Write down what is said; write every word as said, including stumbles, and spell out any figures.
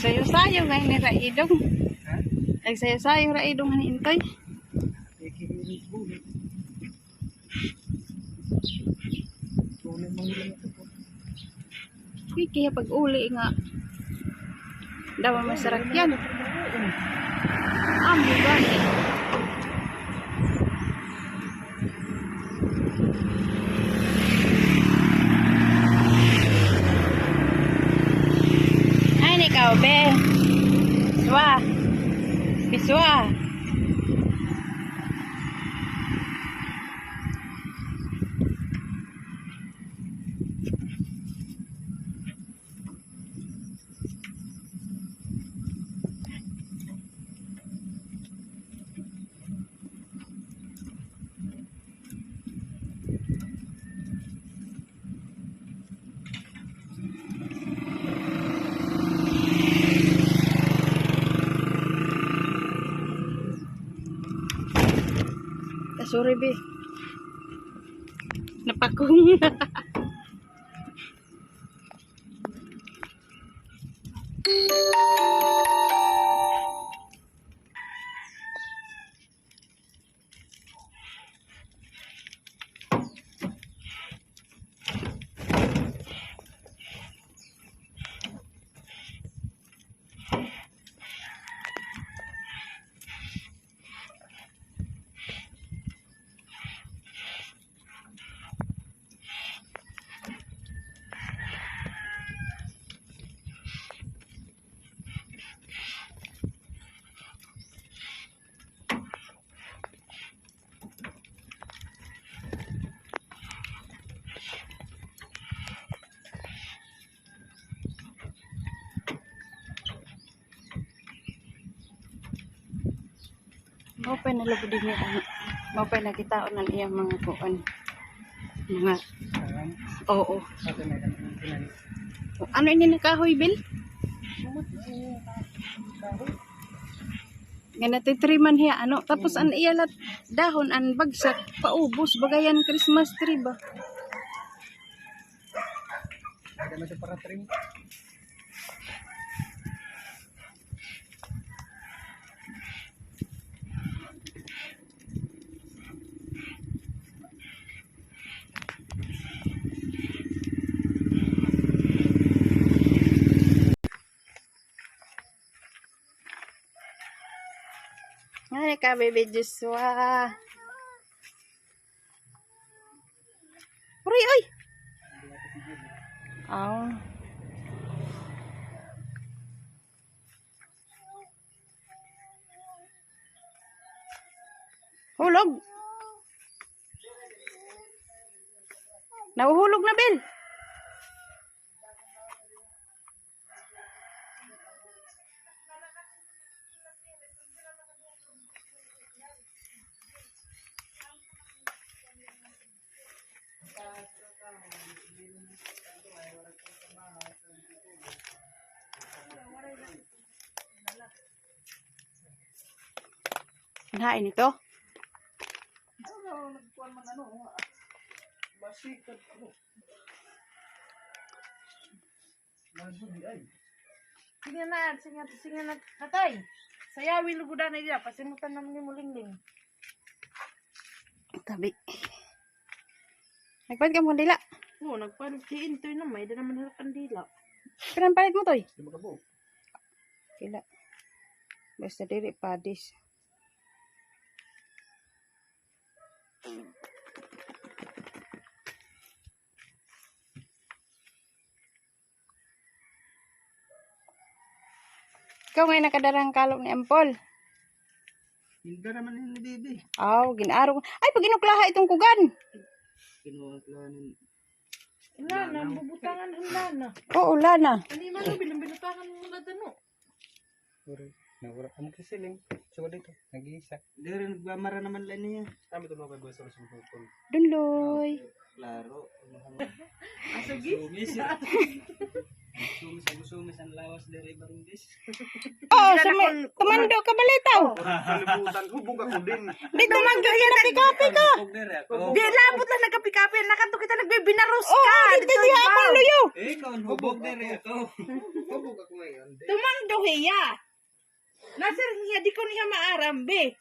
Sayo-sayo ngay-an ni Raidong. Ha? Nagsayo-sayo Raidong ni Intoy. Kaya pag-uli nga daw an masarakyan. Amo gani. Ay, ni ikaw, be. Biswa. Biswa. Ah, sorry, be. Napakong. Maupay na lugod dinhi, ano. Maupay na kitaon an iyang mga kuan. Mga, oo. Ano ini nga kahoy, Bil? Nga natitriman hiya, ano. Tapos an iya la dahon, an bagsak, paubos, bagayan Christmas tree ba? Ada na siya para trim. Ngani ka, Baby Joshua? Uray, oy! Aw. Hulog. Nahuhulog na, Bil. Hain ito? Ano, nagkuan man, ano, basikat ako. Sige na, sige na, sige na, tatay. Sayawi lugod anay dida, pasimutan naman ni Mulingling. Tabi. Nagpalit ka mo kandila? Oo, nagpalit si Intoy na, may da naman harap kandila. Pero ang palit mo, Toy? Di magabo. Kila. Basta diri padis. Ikaw ngay nakadara han kalo ni Ampol. Ginadara man ni Bibi. Aw, gin-aro. Ay, pag-inuklaha iton kugan. Kinuha ko ni Lana, bubutangan han Lana. Oo, Lana. Ano man, binubutangan mo na dano. Sorry. Nawala. Amo ka siling. Suka dito. Nag-iisa. Diri, nagmamara naman la niya. Kami ito mga kagwes sa Luzon. Dunloy. Klaro. Asugi. Sumisi. Sumis, sumis an lawas diri, Barangay. Oh, sumi-, tumando ka, balitaw. Kalibutan, hubog ako din. Di tumando, yan, nagpikapi ka. Hubog diri ako. Di, labot lang nagkapikapi. Nakanto kita nagbibinaros ka. Oh, dito, dito, di ako luyo. Eh, ikaw, hubog diri ako. Hubog ako ngayon. Tumando hiya. Nasir niya, di ko niya maaram, be.